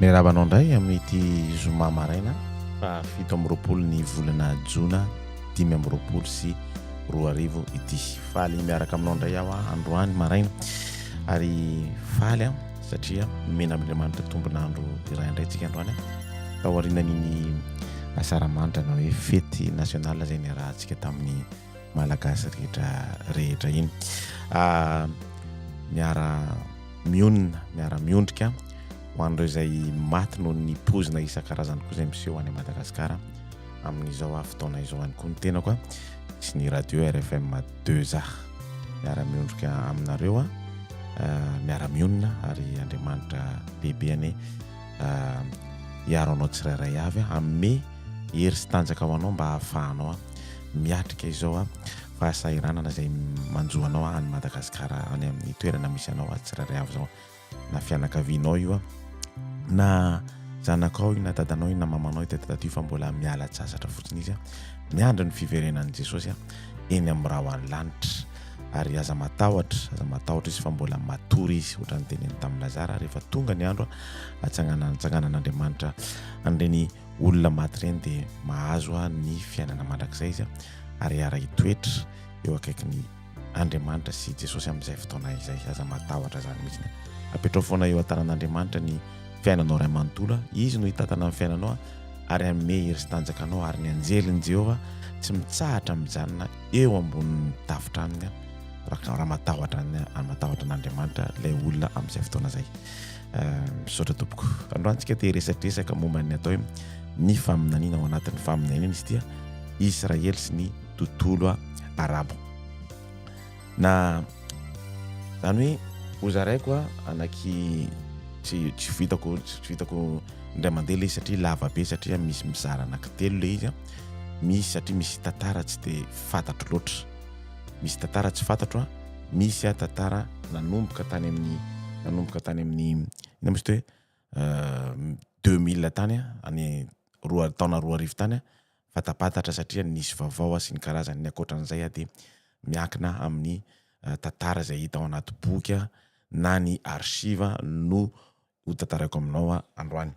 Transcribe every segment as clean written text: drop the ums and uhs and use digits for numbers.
Miarahaba anao indray amin'ity zoma maraina faha 27 ny volana jona 2025 ity. Faly miaraka aminao indray aho androany maraina ary faly aho satria nomena amin'Andriamanitra tombon'andro iray indray tsika androany taorianan'iny asaramanitra na hoe fety nationale izay niarahantsika tamin'ny Malagasy rehetra rehetra iny. Ah, miara mionona, miara miondrika ho an'ireo izay maty noho ny poizina isan-karazany koa izay miseho any Madagasikara amin'izao fotoana izao ihany koa ny tenako sy ny radio RFM 2A. Miara miondrika aminareo a, ah, miara mionona ary Andriamanitra lehibe anie ah, hiaro anao tsirairay avy hanome hery sy tanjaka ho anao mba hahafahanao miatrika izao fahasahiranana izay manjo anao any Madagasikara any amin'ny toerana misy anao tsirairay avy izao na fianakavianao io na zanakao io na dadanao io na mamanao io tadidio fa mbola miala tsasatra fotsiny izy miandry ny fiverenan'i Jesosy eny amin'ny rahona lanitra ary aza matahotra aza matahotra izy fa mbola matory izy ohatran'ny teneny tamin'i Lazara rehefa tonga ny andro atsanganan'Andriamanitra an'ireny olona maty ireny dia mahazo ny fiainana mandrakizay izy ary hiara-hitoetra eo akaikin'ny Andriamanitra sy Jesosy amin'izay fotoana izay. Aza matahotra izany mihitsy. Apetrao foana eo an-tanan'Andriamanitra ny fiainanao ray manontolo. Izy no hitantana ny fiainanao ary hanome hery sy tanjaka anao ary ny anjelin'i Jehovah tsy mitsahatra mijanona eo ambonin'ny tafotranony raha matahotra matahotra an'Andriamanitra ilay olona amin'izay fotoana izay. Misaotra tompoko. Androany tsika te hiresadresaka momba ny atao hoe ny faminaniana ao anatin'ny faminaniana izy ity, Israely sy ny tontolo arabo. Na zany hoe hozaraiko anaky tsy tsy vitako tsy vitako indray mandeha le izy satria lava be satria misy mizara anaky telo le izy misy satria misy tantara tsy de fantatro loatra misy tantara tsy fantatro a misy a tantara nanomboka tany amin'ny nanomboka tany amin'ny inona moa izy ty hoe 2000 tany any roa taona 2000 tany fatapantatra satria nisy vaovao sy ny karazany ny ankoatran'izay dia miankina amin'ny tantara izay hita ao anaty boky na ny archive no ho tantaraiko aminao androany.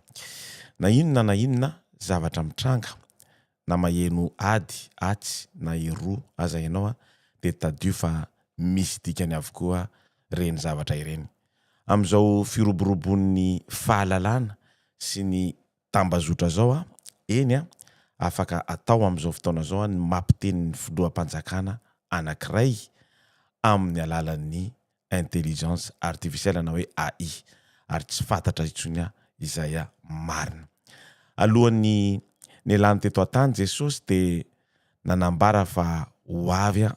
Na inona na inona zavatra mitranga na maheno ady atsy na eroa aza ianao dia tadidio fa misy dikany avokoa ireny zavatra ireny. Amin'izao firoborobon'ny fahalalana sy ny tambazotra zao a, eny a, afaka atao amin'izao fotoana izao ny mampiteny ny filoham-panjakana anankiray amin'ny alalan'ny intelligence artificielle na hoe AI ary tsy fantatra intsony izay marina. Alohan'ny nialany teto an-tany Jesosy dia nanambara fa ho avy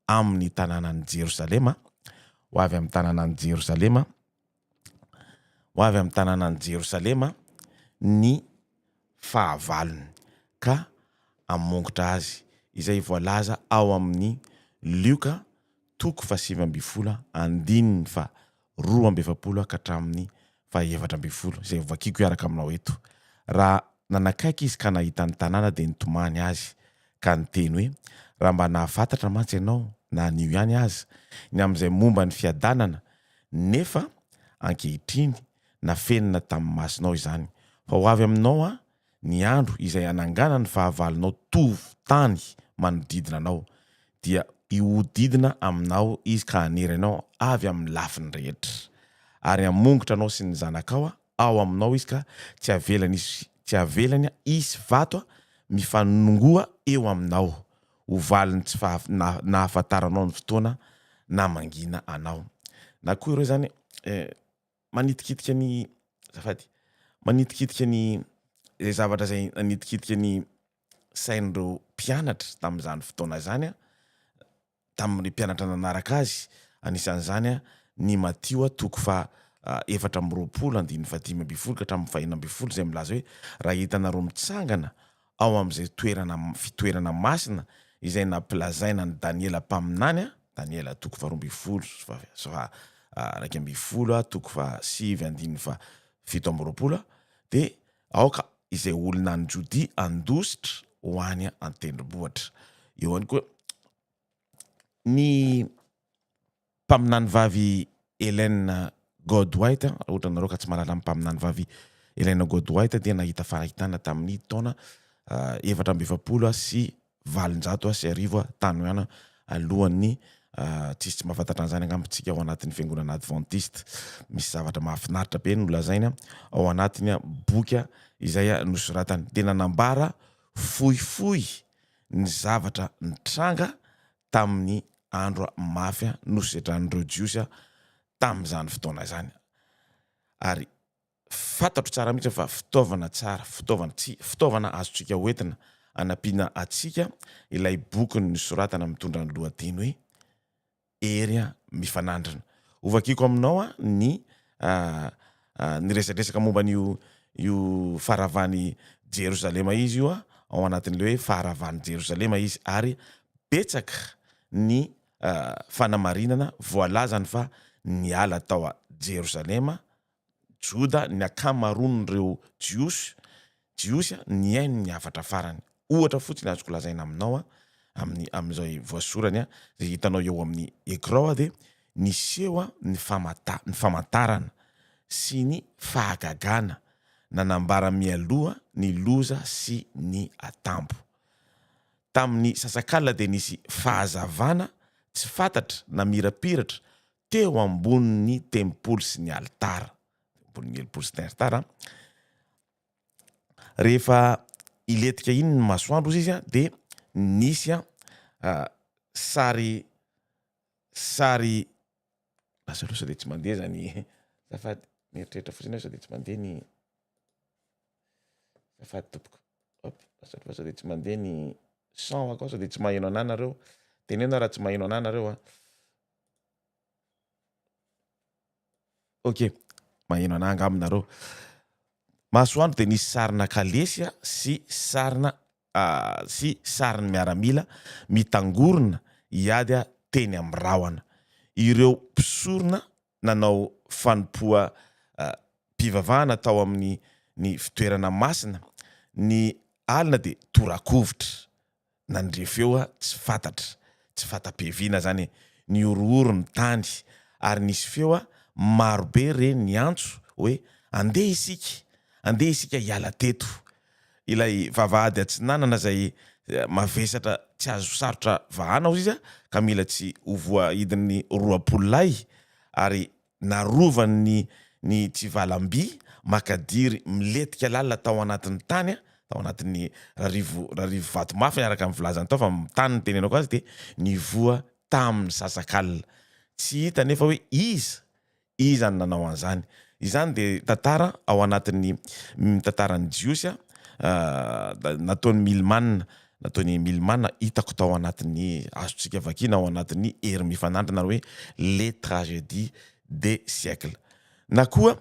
amin'ny tanànan'i Jerosalema, ho avy amin'ny tanànan'i Jerosalema, ho avy amin'ny tanànan'i Jerosalema ny fahavalony ka hamongotra azy, izay voalaza ao amin'ny Lioka toko faha-19 andininy faha 42 ka hatramin'ny faha-14, izay hovakiko hiaraka aminao eto. Raha nanakaiky izy ka nahita ny tanàna dia nitomany azy, ka niteny hoe, Raha mba nahafantatra mantsy ianao, na anio ihany aza, ny amin'izay momba ny fiadanana, nefa ankehitriny nafenina tamin'ny masonao izany, fa ho avy aminao aho ny andro izay hananganan'ny fahavalonao tovon-tany manodidina anao, dia hihodidina aminao izy ka hanery anao avy amin'ny lafiny rehetra. Ary hamongotra anao sy ny zanakao ao aminao izy ka tsy havelany hisy, tsy havelany hisy vato mifanongoa eo aminao, ho valin'ny tsy faha, nahafantaranao ny fotoana namangiana anao. Na koa ireo izany, eh, manitikitika ny azafady manitikitika ny izay zavatra izay nanitikitika ny sain'ireo mpianatra tamin'izany fotoana izany a tamin'ireo mpianatra nanaraka azy anisan'izany a ny Matio toko fa 24 andininy faha 15 ka hatramin'ny faha 16 izay milaza hoe raha hitanareo mitsangana ao amin'izay toerana fitoerana masina izay nampilazaina an'i Daniela mpaminany, Daniela toko faha 12 sy faha 11, toko faha 9 andininy faha 27, dia aoka izay olona any Jodia handositra ho any an-tendrombohitra. Eo ihany koa ny mpaminany vavy Ellen. Goldwhite, raha ohatra nareo ka tsy mahalala ny mpaminany vavy Elena Goldwhite dia nahita fahitana tamin'ny taona 1844 tany ho any alohan'ny tsisy tsy mahafantatra an'izany angamba tsika ao anatin'ny fiangonana adventiste. Misy zavatra mahafinaritra be nolazainy ao anatin'ny boky izay nosoratany. Dia nanambara fohifohy ny zavatra nitranga tamin'ny andro mafy nosedran'ireo Jiosy tamin'izany fotoana izany. Ary fantatro tsara mihitsy fa fitaovana tsara, fitaovana, tsy, fitaovana azontsika hoentina hanampiana antsika ilay boky nosoratana mitondra ny lohateny hoe Hery mifanandrina. Hovakiko aminao ny ny resadresaka momba an'io io faharavan'i Jerosalema izy io ao anatin'ilay hoe faharavan'i Jerosalema izy ary betsaka ny fanamarinana voalazany fa niala tao Jerosalema Joda ny ankamaroan'ireo Jiosy, Jiosy nihaino ny hafatra farany. Ohatra fotsiny azoko lazaina aminao amin'ny amin'izay voasorany izay hitanao eo amin'ny écran dia niseho ny famata ny famantarana sy ny fahagagana nanambara mialoha ny loza sy ny atambo. Tamin'ny sasak'alina dia nisy fahazavana tsy fantatra namirapiratra teo ambonin'ny tempoly sy ny alitara. Ambonin'ny tempoly sy ny alitara. Rehefa hilentika iny ny masoandro ozy izy dia nisy sary sary lasa aloha sao dia tsy mandeha zany azafady mieritreritra fotsiny aho sao dia tsy mandeha ny azafady tompoko hop lasa aloha sao dia tsy mandeha ny son ako sao dia tsy maheno anah nareo teneno aho raha tsy maheno anah nareo a. Ok, maheno anah angamba nareo. Masoandro dia nisy sarina kalesy sy sarina sy sarin'ny miaramila mitangorona hiady teny amin'ny rahona. Ireo mpisorona nanao fanompoa pivavahana tao amin'ny ny fitoerana masina ny alina dia tora-kovitra. Nandre feo tsy fantatra, tsy fanta-piaviana izany e, nihorohoro ny tany, ary nisy feo marobe re niantso hoe, Andeha isika! Andeha isika hiala teto! Ilay vavahady atsinanana izay mavesatra tsy azo sarotra vahana hozy izy ka mila tsy ho voahidin'ny 20 lahy, ary Narovan'ny ny tsivalam-by makadiry milentika lalina tao anatin'ny tany, tao anatin'ny rarivo rarivo vato mafy araka ny filazany tao fa tany no tenenako azy dia nivoha tamin'ny sasak'alina. Tsy hita anefa hoe iza iza no nanao an'izany. Izany dia tantara ao anatin'ny tantaran'ny Jiosy nataon'i Milman nataon'i Milman hitako tao anatin'ny azontsika vakiana ao anatin'ny hery mifanandrina hoe les tragédies des siècles na koa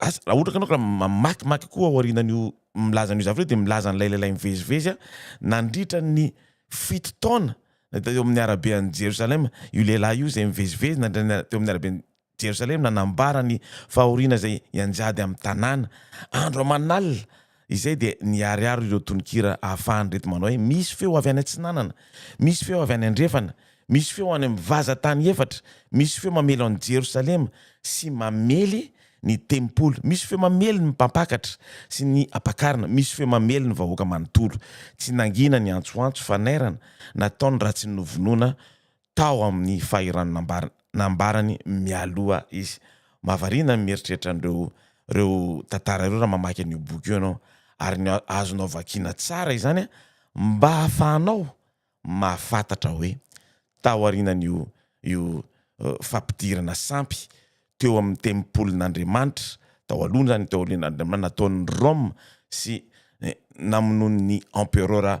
asa raha ohatra ka ianao ka mamakimaky koa ao aorianan'io milaza an'io zavatra io dia milaza an'ilay lehilahy mivezivezy nandritra ny 7 taona teo amin'ny arabe an'i Jerosalema io lehilahy io izay mivezivezy nandritra teo amin'ny arabe Jerosalema nanambara ny fahoriana izay hianjady amin'ny tanàna. Andro aman'alina izay dia niharihary ireo tononkira ahafahan'ireto manao hoe, Misy feo avy any atsinanana, misy feo avy any andrefana, misy feo any amin'ny vazan-tany efatra, misy feo mamely an'i Jerosalema sy mamely ny tempoly, misy feo mamely ny mpampakatra sy ny ampakarina, misy feo mamely ny vahoaka manontolo. Tsy nangina ny antsoantso fanairana nataony raha tsy novonoina tao amin'ny fahirano nambarany mialoha izy. Mahavariana ny mieritreritra an'ireo ireo tantara ireo raha mamaky an'io boky io ianao, ary ny azonao vakiana tsara izany mba hahafahanao mahafantatra hoe taorianan'io io fampidirana sampy teo amin'ny tempolin'Andriamanitra tao aloha izany teo aorian'Andriamanitra nataon'ny Roma sy namonoan'ny empereur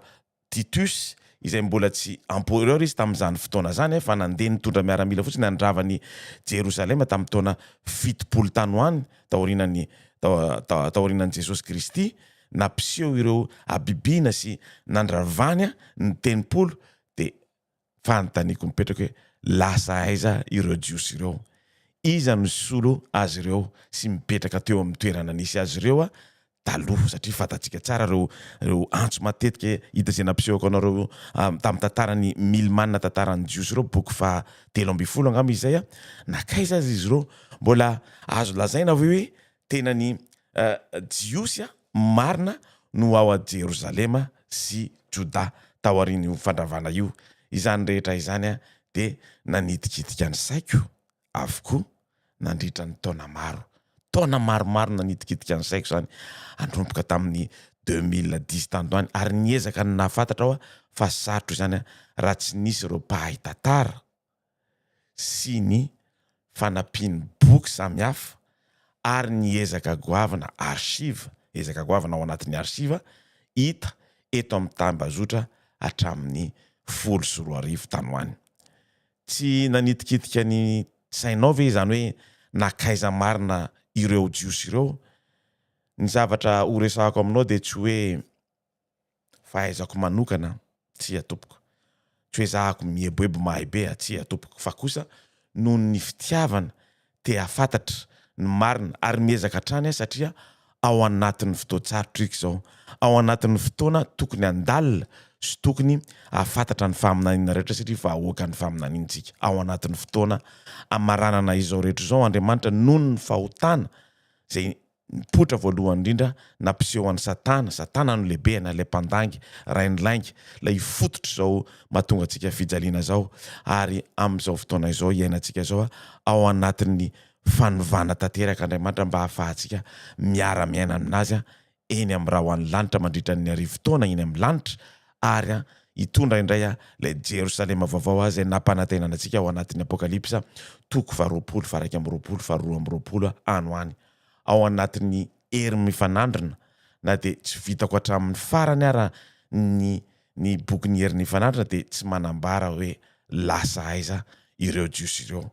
Titus, izay mbola tsy empereur izy tamin'izany fotoana izany, fa nandeha nitondra miaramila fotsiny handrava an'i Jerosalema tamin'ny taona 70 tany ho any taorianan'i taorianan'i Jesosy Kristy, nampiseho ireo habibiana sy nandravany ny tempoly, dia Fanontaniako mipetraka hoe lasa aiza ireo Jiosy ireo? Iza no nisolo azy ireo sy mipetraka teo amin'ny toerana nisy azy ireo? taloha satria fantatsika tsara ireo ireo antso matetika hita izay nampisehoko anareo tamin'ny tantaran'i Milman tantaran'ny Jiosy ireo boky faha 13 angamba izay a nakaiza aza izy ireo mbola azo lazaina ve hoe tena ny Jiosy marina no ao a Jerosalema sy Jodà taorian'io fandravana io izany rehetra izany dia nanitikitika ny saiko avokoa nandritra ny taona maro. Taona maromaro nanitikitika ny saiko izany, hanomboka tamin'ny 2010 tany ho any, ary niezaka ny nahafantatra aho fa sarotra izany raha tsy nisy ireo mpahay tantara sy ny fanampian'ny boky samihafa ary ny ezaka goavana archive, ezaka goavana ao anatin'ny archive hita eto amin'ny tambazotra hatramin'ny 2010 tany ho any. Tsy nanitikitika ny sainao ve izany hoe nankaiza marina ireo Jiosy ireo? Ny zavatra horesahako aminao dia tsy hoe fahaizako manokana, tsia tompoko. Tsy hoe zahako mieboebo mahay be, tsia tompoko, fa kosa noho ny fitiavana te hahafantatra ny marina ary miezaka hatrany aho satria ao anatin'ny fotoan-tsarotra ika izao, ao anatin'ny fotoana tokony handalina sy tokony hahafantatra ny faminaniana rehetra satria vahoakan'ny faminaniana isika, ao anatin'ny fotoana hamaranana izao rehetra izao Andriamanitra noho ny fahotana izay Nipoitra voalohany indrindra nampiseho an'i Satana, Satana no lehibehana, ilay mpandainga, rain'ny lainga, ilay fototr'izao mahatonga antsika fijaliana izao, ary amin'izao fotoana izao iainantsika izao ao anatin'ny fanovana tanteraka Andriamanitra mba hahafahantsika miara-miaina aminazy eny amin'ny rahon'ny lanitra mandritra ny arivotaona eny amin'ny lanitra ary hitondra indray ilay Jerosalema vaovao izay nampanantenana antsika ao anatin'ny Apokalypsa toko faharoapolo, faha 21, faha 22 any ho any. Ao anatin'ny hery mifanandrina, na dia tsy vitako hatramin'ny farany ara ny ny bokin'ny hery nifanandrina dia tsy manambara hoe lasa aiza ireo Jiosy ireo.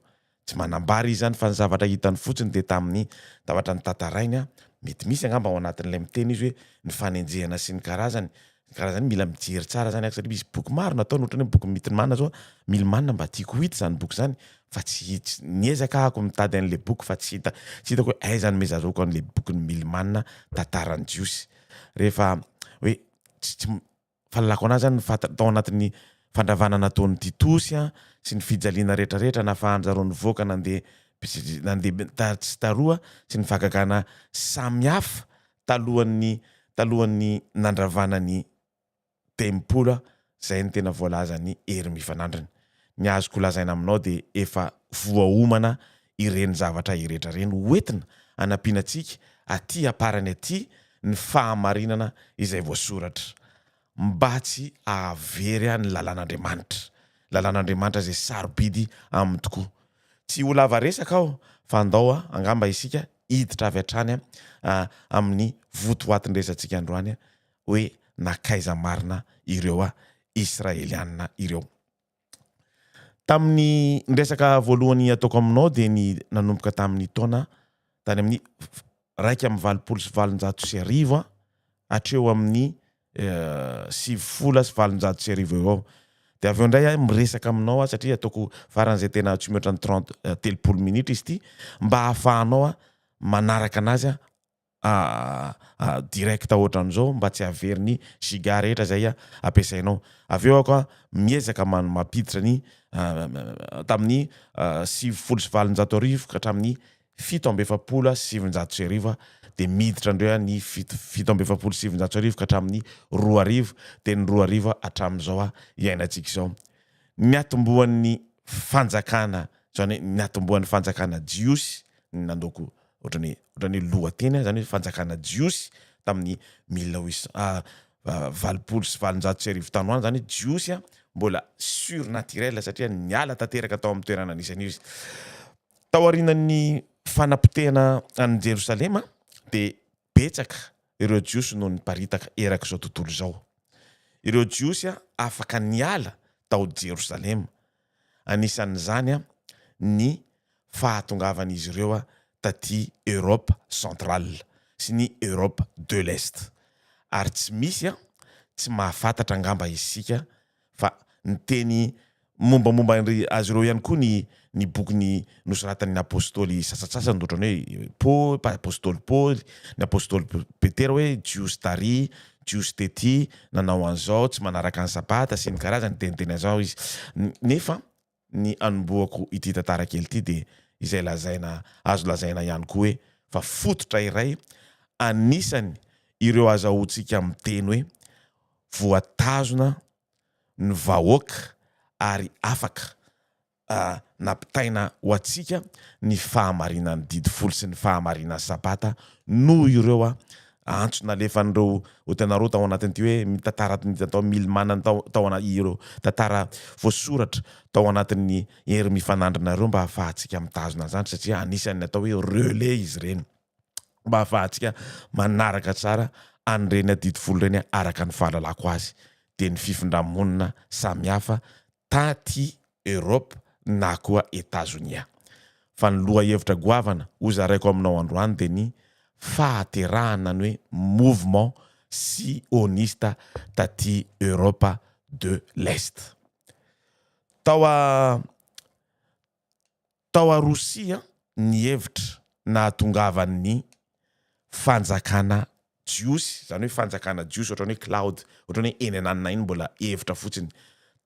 Tsy manambara izy izany fa ny zavatra hitany fotsiny dia tamin'ny zavatra notantarainy, mety misy angamba ao anatin'ilay miteny izy hoe ny fanenjehana sy ny karazany, ny karazany mila mijery tsara zany satria misy boky maro nataony ohatran'ny hoe boky Mittelman zao, Milman mba tiako ho hita izany boky izany fa tsy tsy niezaka ahako mitady an'ilay boky fa tsy hita, tsy hitako hoe aiza no azahoako an'ilay bokin'i Milman tantaran'ny Jiosy rehefa hoe tsy tsy Fahalalako anazy zany ny fata tao anatin'ny fandravana nataon'i Titosy an, sy ny fijaliana rehetra rehetra nafahan-dry zareo nivoaka nandeha nandeha tatsy sy taroa sy ny fahagagana samihafa talohan'ny talohan'ny nandravana ny tempoly an, zay no tena voalazan'i Hery Mifanandrina. Ny azoko lazaina aminao dia efa voaomana ireny zavatra iretra ireny hoentina hanampiana antsika aty amparany aty ny fahamarinana izay voasoratra mba tsy hahavery ny lalàn'Andriamanitra, lalàn'Andriamanitra izay sarobidy aminy tokoa. Tsy ho lava resaka aho fa andao angamba isika hiditra avy hatrany amin'ny votoatin-dresatsika androany hoe nankaiza marina ireo Israelianina ireo. Tamin'ny ny resaka voalohany ataoko aminao dia ny nanomboka tamin'ny taona tany amin'ny 1881 hatreo amin'ny 1890 eo eo. Dia avy eo indray aho miresaka aminao aho satria ataoko faran'izay tena tsy mihoatra ny trente 30 minitra izy ity mba hahafahanao manaraka anazy direct ohatran'izao mba tsy hahavery ny giga rehetra izay ampiasainao. Avy eo aho miezaka mampiditra ny tamin'ny 1890 ka hatramin'ny 1947 dia miditra indray ny 1947 ka hatramin'ny 2000 dia ny 2000 hatramin'izao iainantsika izao. Niatombohan'ny fanjakana, izany hoe niatombohan'ny fanjakana jiosy ny nandoko ohatran'ny hoe ohatran'ny hoe lohateny zany hoe fanjakana jiosy tamin'ny mille huit cent 1880 tany ho any zany hoe jiosy a mbola surnaturel satria niala tanteraka tao amin'ny toerana nisy an'io izy. Taorian'ny fanapotehana an'i Jerosalema dia betsaka ireo jiosy no niparitaka erak'izao tontolo izao. Ireo jiosy afaka niala tao Jerosalema. Anisan'izany ny fahatongavan'izy ireo taty Europe centrale sy ny Europe de l'Est. Ary tsy misy tsy mahafantatra angamba isika fa ny teny. Mombamomba azy ireo ihany koa ny ny boky nosoratan'ny apostoly sasantsasany ohatran'ny hoe Paoly, apostoly Paoly, ny apostoly Petera hoe Jiosy tary, Jiosy tety, nanao an'izao, tsy manaraka ny sabata sy ny karazany, niteniteny an'izao izy. Nefa ny anombohako ity tantara kely ity dia izay lazaina, azo lazaina ihany koa hoe fa fototra iray anisany ireo azahoantsika miteny hoe voatazona ny vahoaka ary afaka nampitaina ho antsika ny fahamarinan'ny didy folo sy ny fahamarinan'ny Sabata noho ireo antso nalefan'ireo hitanareo tao anatin'ity hoe mitantara ny atao Milman tao tao ana ireo tantara voasoratra tao anatin'ny hery mifanandrina ireo mba hahafahantsika mitazona an'izany satria anisan'ny atao hoe relais izy ireny mba hahafahantsika manaraka tsara an'ireny adidy folo ireny araka ny fahalalako azy dia ny fifindra-monina samihafa taty Europe na koa Etazonia. Fa ny lohahevitra goavana hozaraiko aminao androany dia ny fahaterahana ny hoe mouvement sionista taty Europe de l'Est. Tao a tao a Rosia ny hevitra nahatongavan'ny fanjakana jiosy, izany hoe fanjakana jiosy ohatran'ny hoe cloud, ohatran'ny hoe eny ananona iny mbola hevitra fotsiny,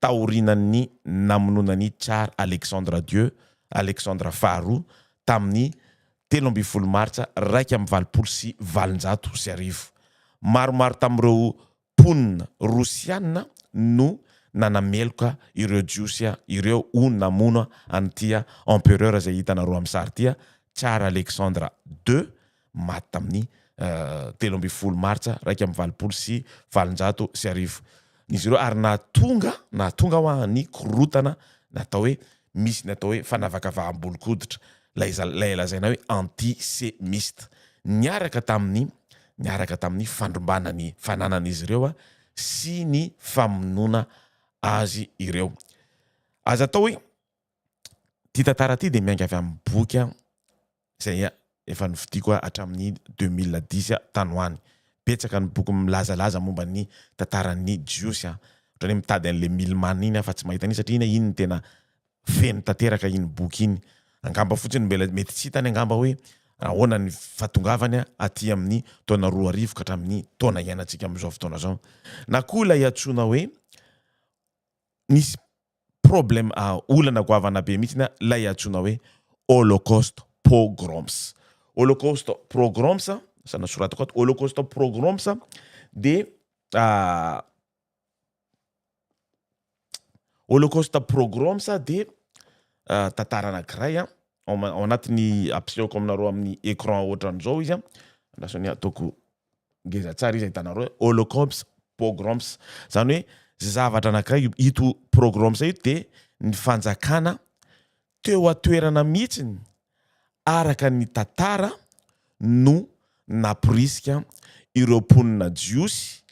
taorianan'ny namonoana an'i Tsar Alexandre ii, Alexandre faharoa, tamin'ny 13 martsa 1881. Maromaro tamin'ireo mponina rosiana no nanameloka ireo jiosy ireo ho namono an'ity empereur izay hitanareo amin'ny sary ity, Tsar Alexandre ii, maty tamin'ny 13 martsa 1881 izy ireo ary nahatonga nahatonga hoa ny korotana natao hoe misy ny atao hoe fanavakavaham-bolon-koditra ilay ilay lazaina hoe anti-semiste niaraka tamin'ny niaraka tamin'ny fandrombana ny fananan'izy ireo sy ny famonoana azy ireo. Aza atao hoe ity tantara ity dia miainga avy amin'ny boky izay efa novidiako hatramin'ny 2010 tany ho any. Betsaka ny boky milazalaza momba ny tantaran'ny Jiosy. Ohatran'ny hoe mitady an'ilay Milman iny aho fa tsy mahita an'iny satria iny no tena feno tanteraka iny boky iny. Angamba fotsiny mbola mety tsy hitany angamba hoe ahoana ny fahatongavany aty amin'ny taona 2000 ka hatramin'ny taona iainantsika amin'izao fotoana izao. Na koa ilay antsoina hoe nisy problème olana goavana be mihitsy ilay antsoina hoe Holocaust pogroms. Holocaust pogroms, asa nosoratako ato, Holocaust pogroms dia Holocaust pogroms dia tantara anankiray ao anatin'ny ampisehoko aminareo amin'ny écran ohatran'izao izy an, andraso anie ataoko ngeza tsara izy ahitanareo hoe Holocaust pogroms, zany hoe zavatra anankiray ito pogroms ito dia ny fanjakana teo an-toerana mihitsiny araka ny tantara no namporisika ireo mponina jiosy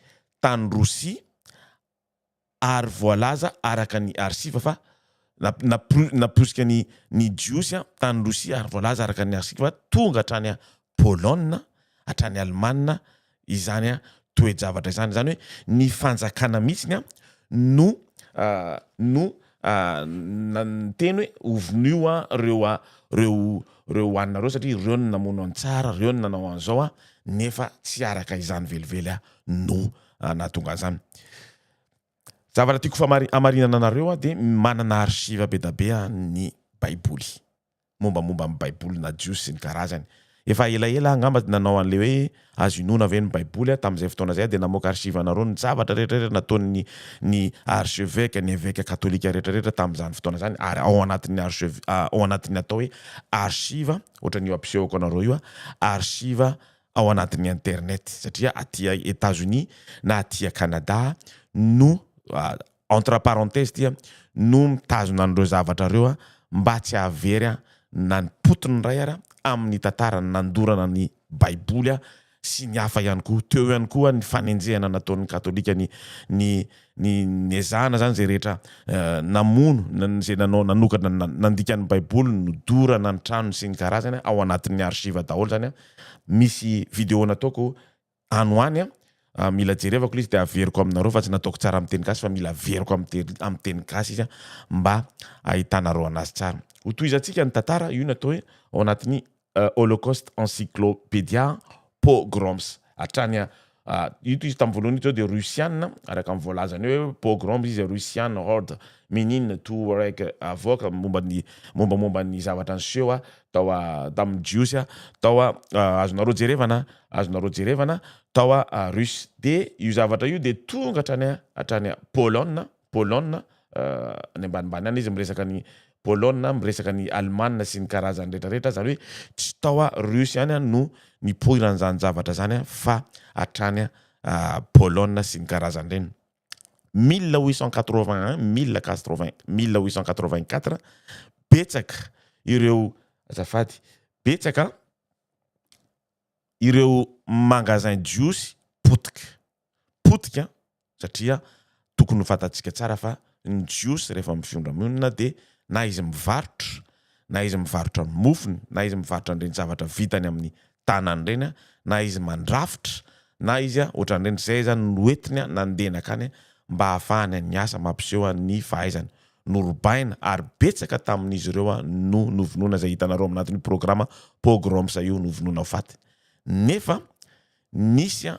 tany Rosia ary voalaza araka ny arsiva fa namporisika ny ny Jiosy tany Rosia ary voalaza araka ny arsiva fa tonga hatrany Polonina, hatrany Alemana izany toe-javatra izany. Izany hoe ny fanjakana mihitsiny no no niteny hoe hovonoio ireo ireo ireo hohanina ireo satria ireo no namono an'i Tsara, ireo no nanao an'izao nefa tsy araka izany velively no nahatonga an'izany. Zavatra tiako hamarinana anareo dia manana archive be da be ny baiboly. Mombamomba ny baiboly na jiosy sy ny karazany. Efa elaela aho angamba nanao an'ilay hoe azo inoana ve ny baiboly tamin'izay fotoana izay aho dia namoaka archive anareo ny zavatra rehetra rehetra nataon'ny ny archevêque ny evêque katolika rehetra rehetra tamin'izany fotoana izany ary ao anatin'ny archeve ao anatin'ny atao hoe archive ohatran'io ampisehoko anareo io archive ao anatin'ny internet satria aty Etats Unis na aty Canada no entre parenthèse ty no mitazona an'ireo zavatra ireo mba tsy hahavery na ny potiny iray ara amin'ny tantara nandorana ny baiboly sy ny hafa ihany koa. Teo ihany koa ny fanenjehana nataon'ny katolika ny ny ny niezahana zany izay rehetra namono izay nanao nanokatra nandika ny baiboly nodorana ny tranony sy ny karazany ao anatin'ny archive daholo zany. Misy video nataoko any ho any. Mila jerevako ilay izy dia averiko aminareo fa tsy nataoko tsara amin'ny teny gasy fa mila averiko amin'ny teny gasy izy mba ahitanareo anazy tsara. Hotohizantsika ny tantara, io no atao hoe ao anatin'ny Holocaust Encyclopedia Pogroms. Hatrany ito izy tamin'ny voalohany ito zao dia Russian araka ny voalazany hoe pogroms izy Russian horde meaning to wreak havoc momba ny mombamomba ny zavatra niseho tao tamin'ny Jiosy tao azonareo jerevana azonareo jerevana tao Russe dia io zavatra io dia tonga hatrany hatrany Pologne Pologne any ambanimbany any izy miresaka ny Pologne miresaka ny Alemana sy ny karazany rehetra rehetra zany hoe tsy tao Russe ihany no nipoiran'izany zavatra zany fa hatrany Pologne sy ny karazany ireny. 1881, 1080, 1884, betsaka ireo azafady, betsaka ireo magasin jiosy potika, potika satria tokony ho fantatsika tsara fa ny jiosy rehefa mifindra monina dia na izy mivarotra, na izy mivarotra ny mofony, na izy mivarotra an'ireny zavatra vitany amin'ny tanany ireny, na izy mandrafitra, na izy ohatran'ireny, izay zany no entiny nandeha nankany mba hahafahany miasa mampiseho ny fahaizany. Norobaina ary betsaka tamin'izy ireo no novonoina izay hitanareo ao anatin'io programa Pogroms io, novonoina ho faty. Nefa nisy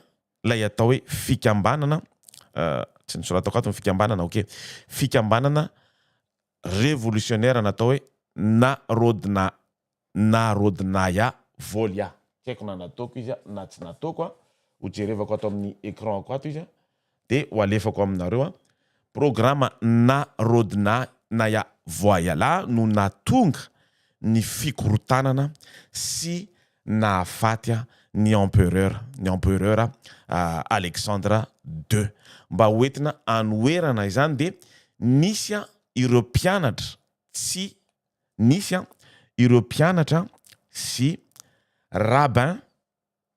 ilay atao hoe fikambanana, tsy nosoratako ato ny fikambanana, ok, fikambanana revolutionnaire natao hoe Narodna Narodnaya Volya, tsy haiko na nataoko izy na tsy nataoko an, ho jerevako ato amin'ny écran-ko ato izy an, dia ho alefako aminareo an, programa Narodnaya Voyala no nahatonga ny fikorontanana sy nahafaty ny empereur, ny empereur Alexandre ii. Mba ho entina hanoherana izany dia nisy ireo mpianatra tsy nisy ireo mpianatra sy rabbin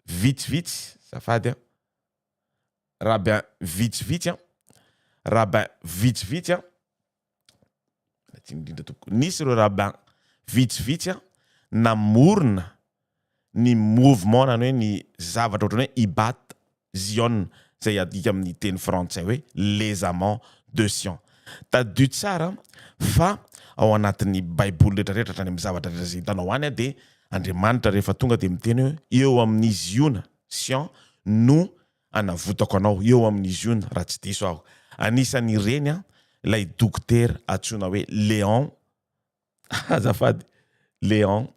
vitsivitsy, azafady an, rabbin vitsivitsy an, rabbin vitsivitsy an, Tsiny indrindra tompoko. Nisy ireo rabbin vitsivitsy namorona ny mouvement na ny hoe ny zavatra ohatran'ny hoe Ibat Zion izay adika amin'ny teny frantsay hoe les amants de Sion. Tadidio tsara fa ao anatin'ny baiboly rehetra rehetra hatrany amin'ny zavatra rehetra izay hitanao any dia Andriamanitra rehefa tonga dia miteny hoe eo amin'ny Ziona, Sion, no Anavotako anao eo amin'i Ziona, raha tsy diso aho. Anisan'ireny ilay dokotera antsoina hoe Léon, azafady, Léon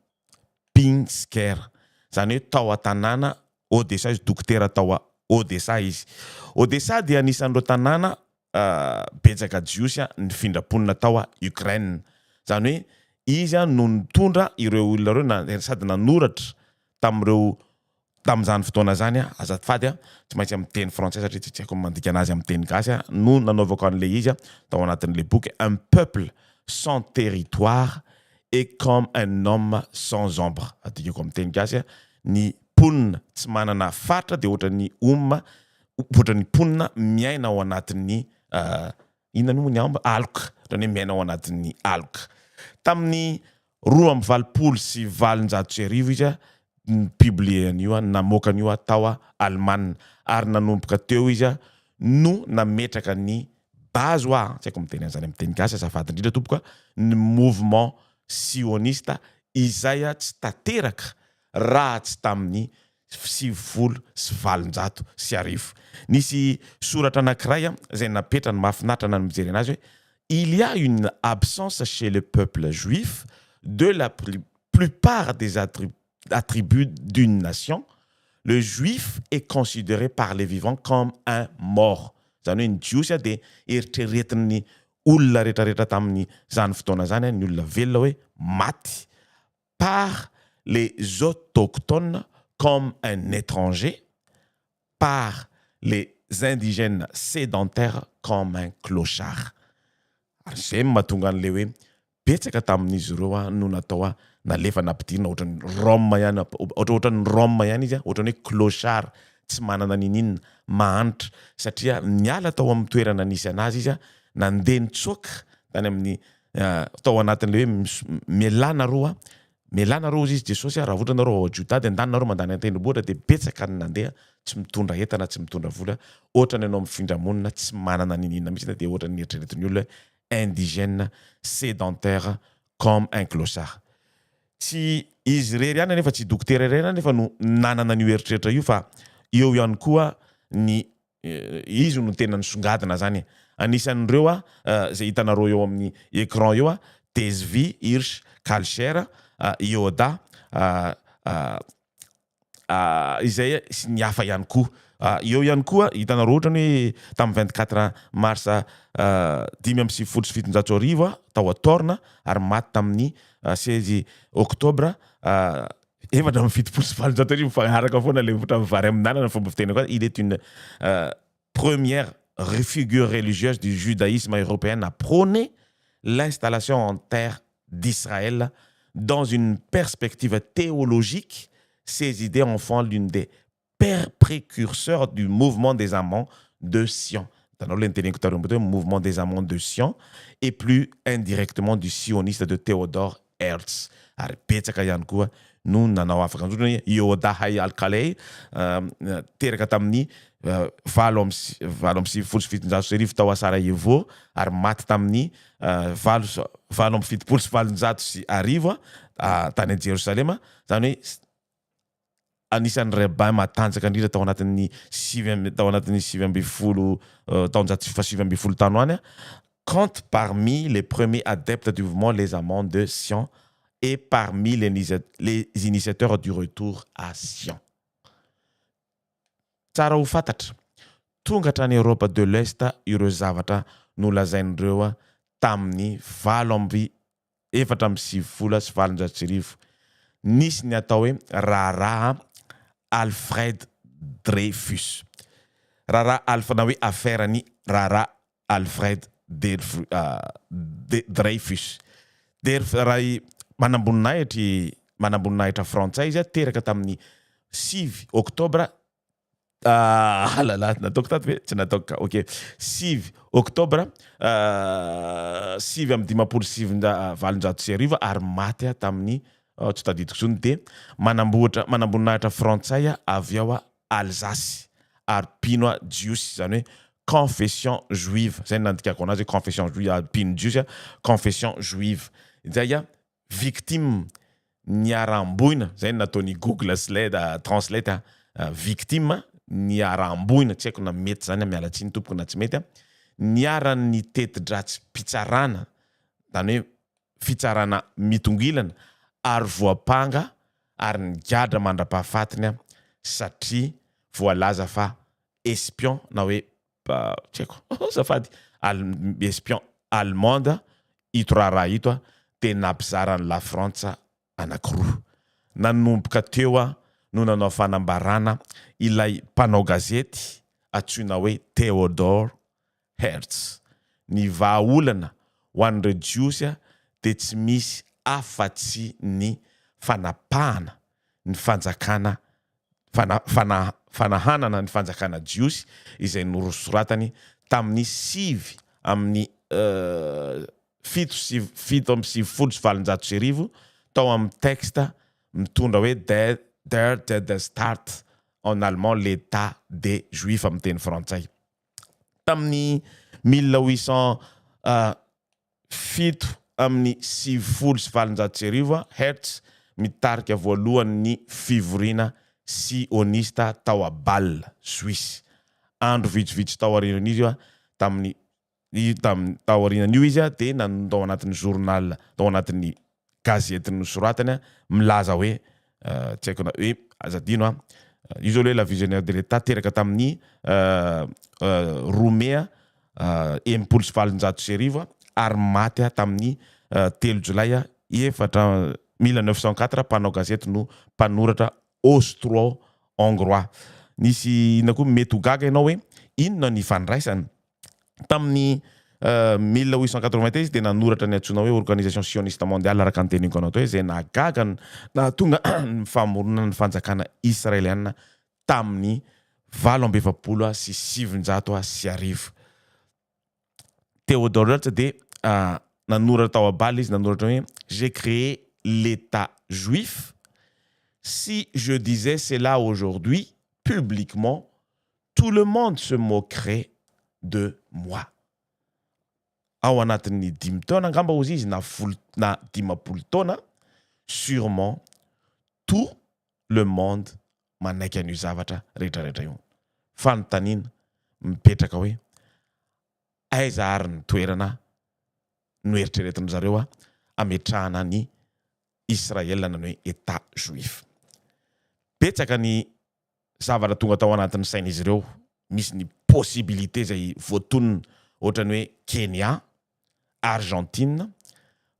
Pinsker. Izany hoe tao an-tanàna Odessa izy, dokotera tao Odessa izy. Odessa dia anisan'ireo tanàna betsaka Jiosy nifindra mponina tao Ukraine. Izany hoe izy no nitondra ireo olona ireo na sady nanoratra tamin'ireo Tamin'izany fotoana izany, azafady, tsy maintsy amin'ny teny frantsay satria tsy haiko ny mandika anazy amin'ny teny gasy, no nanaovako an'ilay izy tao anatin'ilay boky Un peuple sans territoire est comme un homme sans ombre. Adikako amin'ny teny gasy, ny mponina tsy manana faritra dia ohatran'ny homme, ohatran'ny mponina miaina ao anatin'ny inona moa ny ombre? Aloka, ohatran'ny hoe miaina ao anatin'ny aloka. Tamin'ny 1882 izy ni-publier an'io, namoaka an'io tao Alemana, ary nanomboka teo izy no nametraka ny base hoa, tsy haiko miteny an'izany amin'ny teny gasy azafady indrindra tompoko, ny mouvement sioniste izay tsy tanteraka raha tsy tamin'ny 1890. Nisy soratra anankiray izay napetrany mahafinaritra na ny mijery anazy hoe Il y a une absence chez le peuple juif de la plupart des attributs d'une nation, le juif est considéré par les vivants comme un mort. Izany hoe ny jiosy dia eritreretin'ny olona rehetrarehetra tamin'izany fotoana izany, ny olona velona hoe maty. Par les autochtones comme un étranger, par les indigènes sédentaires comme un clochard. Ary izay no mahatonga an'ilay hoe betsaka tamin'izy ireo no natao nalefa nampidirina ohatran'ny Rome ihany, ohatrohatran'ny Rome ihany izy, ohatran'ny hoe clochard, tsy manana niniana, mahantra, satria niala tao amin'ny toerana nisy anazy izy, nandeha nitsoaka tany amin'ny tao anatin'ilay hoe mialà nareo a, mialà nareo hozy izy Jesosy a, raha ohatra nareo ao Jodà dia ndany nareo mandany an-tendrombohitra dia betsaka ny nandeha. Tsy mitondra entana, tsy mitondra vola, ohatrany ianao mifindra monina tsy manana niniana mihitsy dia ohatrany eritreretin'ny olona hoe indigène, sédentaire comme un clochard. Tsy izy irery ihany anefa, tsy dokotera irery ihany anefa no nanana an'io eritreritra io fa eo ihany koa ny izy no tena nisongadina zany e. Anisan'ireo izay hitanareo eo amin'ny écran eo, Tezvi Hirsch Kalcher, Yehoda, izay sy ny hafa ihany koa. Eo ihany koa hitanareo ohatrany hoe tamin'ny 24 mars 1795 tao Thorn ary maty tamin'ny 16 oktobra 1874, mifanaraka foana le ohatra vary amin'anana fomba fitenenako azy. Il est une première figure religieuse du judaïsme européen à prôner l'installation en terre d'Israël dans une perspective théologique. Ses idées en font l'une des précurseurs du mouvement des amants de Sion. Dans le mouvement des amants de Sion et plus indirectement du sioniste de Théodore Herzl. Ary betsaka ihany koa no nanao afaka anjotra hoe Yehoda Hay Alkalei, teraka tamin'ny 1788 tao Sarajevo ary maty tamin'ny 1878 tany Jerosalema. Zany hoe anisan'ny rabbin matanjaka indrindra tao anatin'ny sivy tao anatin'ny 19 taonjato fa 19 tano any, compte parmi les premiers adeptes du mouvement Les Amants de Sion et parmi les initiateurs du retour à Sion. Tsara ho fantatra, tonga hatrany Europe de l'Est ireo zavatra nolazain'ireo tamin'ny valo amby 1894. Nisy ny atao hoe raharaha Alfred Dreyfus, raharaha Alfa na hoe affaire ny raharaha Alfred Dreyfus. De raha manamboninahitra frantsay izy teraka tamin'ny 9 oktobra, alala, nataoko tato ve? Tsy nataoko ka. Ok, 9 oktobra 1859 ary maty tamin'ny tsy tadidiko zony. De manamboatra manamboninahitra frantsay avy ao Alsace ary mpino jiosy, zany hoe confession juive zay nandikako anazy hoe confession juive, mpino jiosy, confession juive zay victime niaram-boina zay nataony Google Slide Translate, victime niaram-boina. Tsy haiko na mety zany, mialatsiny tompoko na tsy mety, niaran'ny teti-dratsy mpitsarana, zany hoe fitsarana mitongilana, ary voapanga ary nigadra mandra-pahafatiny satria voalaza fa espion na hoe tsy haiko zafady, espion allemande. Ito raharaha ito de nampizarany la Frantsa anankiroa. Nanomboka teo no nanao fanambarana ilay mpanao gazety antsoina hoe Theodore Herzl: ny vahaolana ho an'ireo jiosy de tsy misy afa-tsy ny fanapahana ny fanjakana, fanahanana ny fanjakana jiosy, izay norosoratany tamin'ny sivy amin'ny fito sy 1897 tao amin'ny texte mitondra hoe Der Judenstaat, en allemand l'État des Juifs amin'ny teny frantsay. Tamin'ny 1897, Herzl mitarika voalohany ny fivoriana sionista tao a Bâle, Suisse. Andro vitsivitsy tao aorian'izy tamin'ny tam tao aorianan'io izy de nanao anatin'ny journal, tao anatin'ny gazety nosoratany milaza hoe tsy haiko na hoe azadino io zao hoe la visionnaire de l'État, teraka tamin'ny 2 mey 1860 ary maty tamin'ny 3 jolay efatra 1904, mpanao gazety no mpanoratra austro hongrois. Nisy inona koa mety ho gaga ianao hoe inona ny fandraisany tamin'ny 1881 izy de nanoratra ny antsoina hoe Organisation sioniste mondiale, araka ny teniko anao tao hoe zay nahagaga na tonga ny famoronana ny fanjakana israeliana tamin'ny 1948. Théodore Herzl de nanoratra tao a Bâle izy, nanoratra hoe: "J'ai créé l'État juif. Si je disais cela aujourd'hui, publiquement, tout le monde se moquerait de moi. Ao anatin'ny 5 taona angamba ozy izy, na 10 na 50 taona, sûrement tout le monde manaiky an'io zavatra rehetrarehetra io. Fanontaniana mipetraka hoe aiza ary ny toerana noeritreretin zareo a ametrahana ny Israel, na ny hoe état juif? Betsaka ny zavatra tonga tao anatin'ny sain'izy ireo. Misy ny possibilité zay voatonona, ohatrany hoe Kenya, Argentine,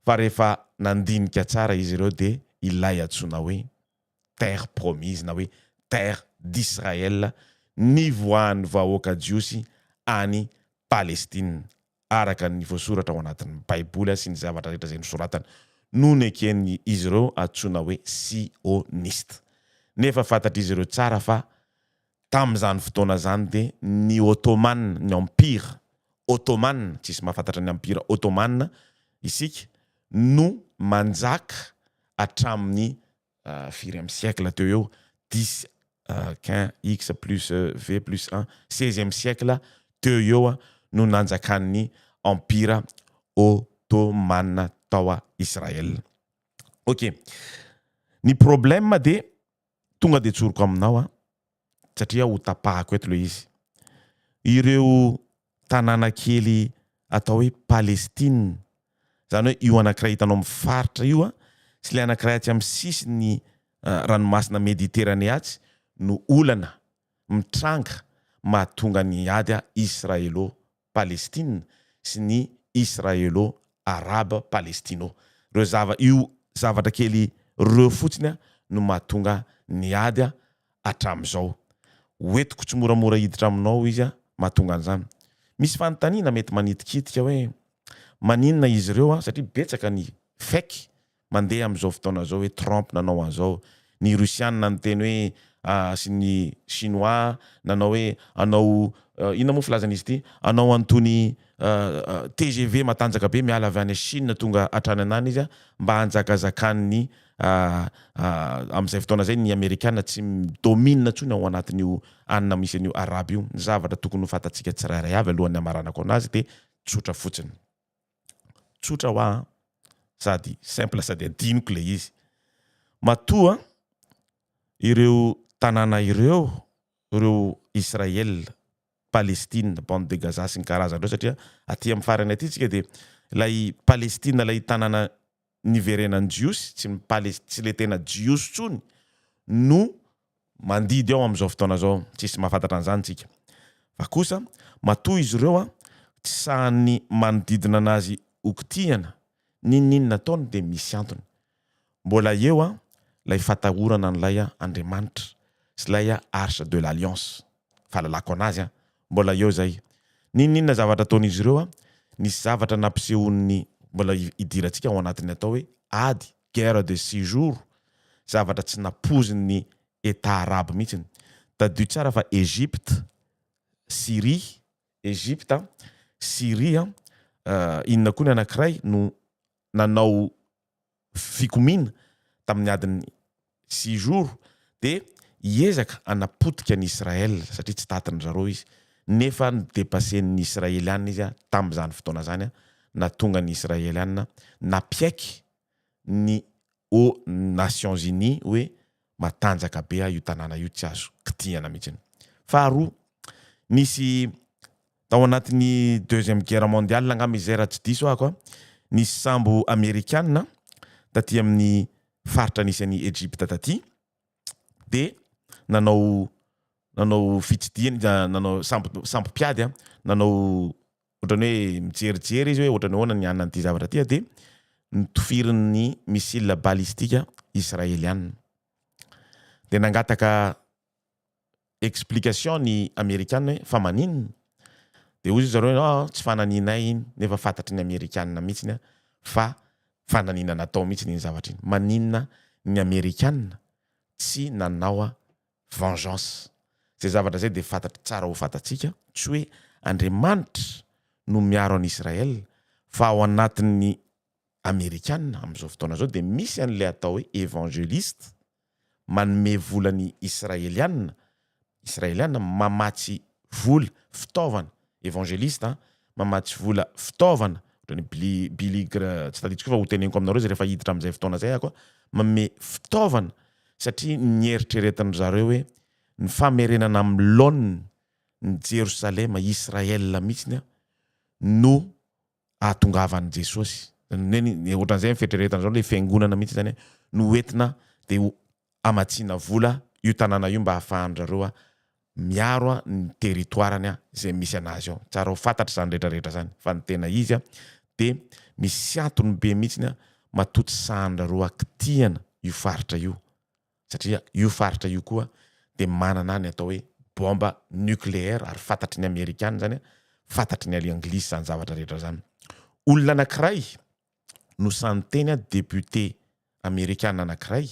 fa rehefa nandinika tsara izy ireo de ilay antsoina hoe terre promise, na hoe terre d'Israël, ny voahan'ny vahoaka jiosy any Palestine araka ny voasoratra ao anatin'ny Baiboly sy ny zavatra rehetra zay nosoratana, no nekeny izy ireo antsoina hoe sioniste. Nefa fantatr'izy ireo tsara fa tam'izany fotoana zany de ny Ottoman, ny Empire ottoman, tsisy mahafantatra ny Empire ottoman isika, no manjaka hatramin'ny firy amy siècle teo eo, 10, 15, x plus v plus un, 16e siècle teo eo a no nanjakan'ny Empire ottoman tao a Israel. Ok, ny problème de tonga de tsoroko aminao a, satria ho tapahako eto le izy, ireo tanàna kely atao hoe Palestine zany, hoe io anankiray hitanao amy faritra io a sy le anankiray atsy amy sisy ny ranomasina Méditerranée atsy, no olana mitranga mahatonga ny ady a israélo palestine sy ny israélo arabe palestino. Reo zava io, zavatra kely reo fotsiny a no mahatonga ny ady a hatram'izao. Hoentiko tsy moramora hiditra aminao izy a mahatonga an'izany. Misy fanontaniana mety manitikitika hoe maninona izy ireo a, satria betsaka ny fake mandeha am'izao fotoana zao hoe Trump nanao an'izao, ny Rusianina ny teny hoe sy ny Chinois nanao hoe anao inona moa filazana izy ty, anao antony TGV matanjaka be miala avy any Chine tonga hatrany anany izy a mba hanjakazakany am'izay fotoana zay ny Amerikana tsy midomine ntsony ao anatin'io anina misy an'io arabe io. Ny zavatra tokony ho fantatsika tsirairay avy alohan'ny amaranako anazy de tsotra fotsiny, tsotra ho a sady simple sady adinoko le izy. Matoa ireo tanàna ireo, ireo Israel, Palestine, bande de Gaza sy ny karazandreo, satria aty amin'ny farany aty tsika de lay Palestine, lay tanàna niverenany jiosy, tsy mipales tsy le tena jiosy tsony no mandidy ao am'izao fotoana zao, tsisy mahafantatra an'izany tsika. Fa kosa matoa izy ireo a tsy sahan'ny manodidina anazy hokitihana ninon'inona ataony, de misy antony. Mbola eo a lay fatahorana an'ilay a Andriamanitra sy lay a Arche de l'Alliance, fahalalako anazy a mbola eo zay. Ninon'inona zavatra ataon'izy ireo a nisy zavatra nampisehon'ny, mbola idirantsika ao anatin'ny atao hoe ady, guerre de 6 jours, zavatra tsy napoziny état arabe mihitsiny. Tadio tsara fa Égypte, Syrie, Égypte, Syrie, inona koa ny anankiray no nanao fikomina tamin'ny adiny 6 jours de hiezaka anapotika ny Israel, satria tsy tatiny zareo izy, nefa ny dépassen'ny Israelianina izy a tam'izany fotoana zany a na tonga ny Israelianina nampiaiky ny aux Nations Unies hoe matanjaka be a io tanàna io, tsy azo kitihana mihitsiny. Faharoa, nisy tao anatin'ny Deuxième Guerre mondiale angamba izy zay, raha tsy diso ahako a, nisy sambo amerikanina taty amin'ny faritra nisy any Egypte taty, de nanao fitsidiany, nanao sambo mpiady a nanao ohatrany hoe mijerijery izy hoe ohatrany ahoana ny anina an'ity zavatra ty a, de nitofirin'ny missile balistique israélianina, de nangataka explication ny amerikana hoe fa maninona? De hoy izy zareo hoe ah, tsy fananinay iny, nefa fantatry ny amerikanina mihitsiny a fa fananina natao mihitsy iny zavatra iny. Maninona ny amerikanina tsy nanao a vengeance zay zavatra zay? De fantatry tsara ho fantatsika, tsy hoe Andriamanitra no miaro an' Israel, fa ao anatin'ny amerikanina am'izao fotoana zao de misy an'le atao hoe évangéliste manome volany israelianina. Israeliana mamatsy vola fitaovana evangeliste an, mamatsy vola fitaovana ohatran'ny Billy Billy Gra tsy tadidiko fa ho teneniko aminareo izy rehefa hiditra amin'izay fotoana izay ako manome fitaovana satria ny eritreretin-dry zareo hoe ny famerenana amin'ny laoniny ny Jerosalema, Israel mihitsiny no ahatongavan'i Jesosy. Zany hoe ohatran'izay ny fieritreretana zao, le fiangonana mihitsy zany no hoentina de ho hamatsiana vola io tanàna io mba ahafahan-drareo miaro ny territoire-ny izay misy anazy ao. Tsara ho fantatra izany rehetra rehetra izany fa ny tena izy de misy antony be mihitsiny matoa tsy sahan-drareo kitihana io faritra io. satria io faritra io koa dia manana ny atao hoe bombe nucléaire ary fantatry ny amerikana zany, fantatry ny anglisy zany zavatra rehetra zany. Olona anankiray no sahy niteny député amerikana anankiray,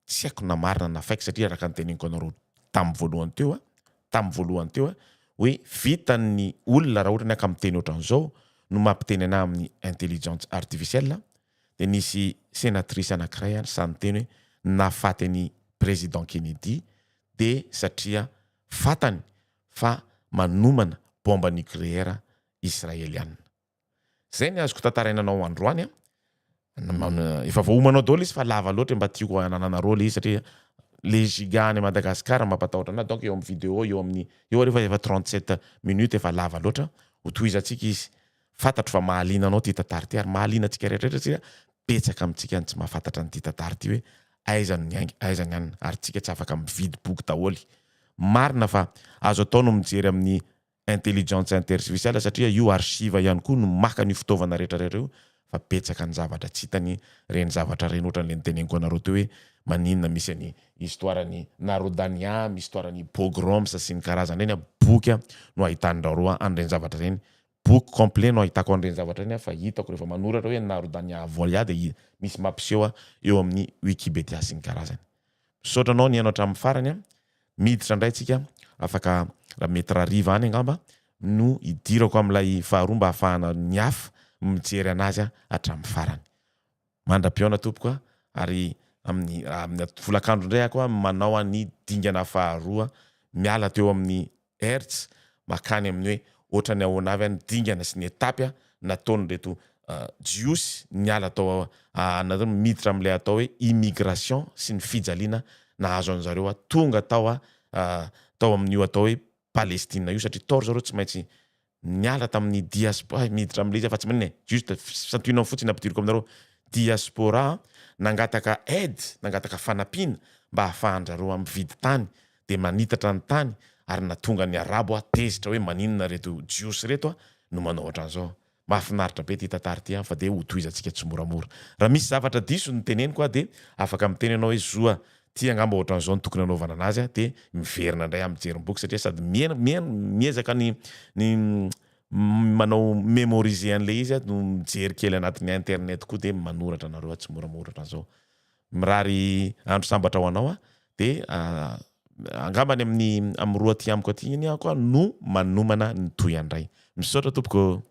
tsy haiko na marina na fake satria araka ny teneniko anareo tamin'ny voalohany teo, tamin'ny voalohany teo hoe vitan'ny olona raha ohatra ny aka miteny ohatran'izao no mampiteny anah amin'ny intelligence artificielle dia nisy senatrice anankiray any sahy niteny hoe nahafaty an'i président Kennedy dia satria fantany fa manomana bombe nucléaire israeliana. Zay ny azoko tantaraina anao androany an. Efa voaomana ao daholo izy fa lava loatra mba tiako hanananareo le izy satria le giga any Madagascar mampatahotra anah donc eo amin'ny vidéo eo amin'ny eo ary efa efa 37 minutes efa lava loatra ho tohizantsika izy. Fantatro fa mahaliana anao ity tantara ity ary mahaliana antsika rehetra rehetra satria betsaka amintsika ny tsy mahafantatra an'ity tantara ity hoe aiza no niainga, aiza ny anona ary tsika tsy afaka mividy boky daholo. Marina fa azo atao no mijery amin'ny intelligence intercificiale satria io archive ihany koa no maka an'io fitaovana rehetra rehetra io fa betsaka ny zavatra tsy hitany ireny zavatra ireny ohatran'ilay noteneniko anareo teo hoe maninona misy an'i histoire ny Narodania, misy histoire ny pogroms sy ny karazany ireny, boky no ahitan-dRaroa an'ireny zavatra ireny Boky complet no ahitako an'ireny zavatra ireny fa hitako rehefa manoratra hoe Narodania Volia dia misy mampiseho eo amin'ny Wikipedia sy ny karazany. Misaotra anao nihaino hatramin'ny farany a. Miditra indray tsika afaka raha mety rahariva any angamba no hidirako amin'ilay faharoa mba hahafahana ny hafa mijery anazy hatramin'ny farany. Mandra-pihaona tompoko a, ary amin'ny amin'ny folakandro indray aho koa manao ny dingana faharoa miala teo amin'ny hertz makany amin'ny hoe ohatrany ahoana avy ny dingana sy ny étape nataon'ireto jiosy niala tao miditra amin'ilay atao hoe immigration sy ny fijaliana nahazo an'zareo tonga tao tao amin'io atao hoe Palestina io satria tao ry zareo tsy maintsy niala tamin'ny diaspora, miditra amin'ilay izy fa tsy maninona e, juste santionany fotsiny ampidiriko aminareo, diaspora nangataka aide, nangataka fanampiana mba ahafahan-drareo mividy tany, dia manitatra ny tany ary nahatonga ny arabo tezitra hoe maninona ireto jiosy ireto no manao ohatran'izao. Mahafinaritra be ity tantara ity an, fa dia ho tohizantsika tsimoramora. Raha misy zavatra diso ny teneniko an, dia afaka miteny ianao hoe zoa, ty angamba ohatran'izao no tokony hanaovana anazy an, dia miverina indray aho mijery ny boky satria sady miezaka ny ny manao memoriser an'ilay izy aho no mijery kely anatin'ny internet koa dia manoratra anareo aho tsimoramora ohatran'izao. Mirary andro sambatra ho anao aho dia angamba any amin'ny amin'ny roa aty amiko aty iny aho koa no manomana ny tohiny indray. Misaotra tompoko ô.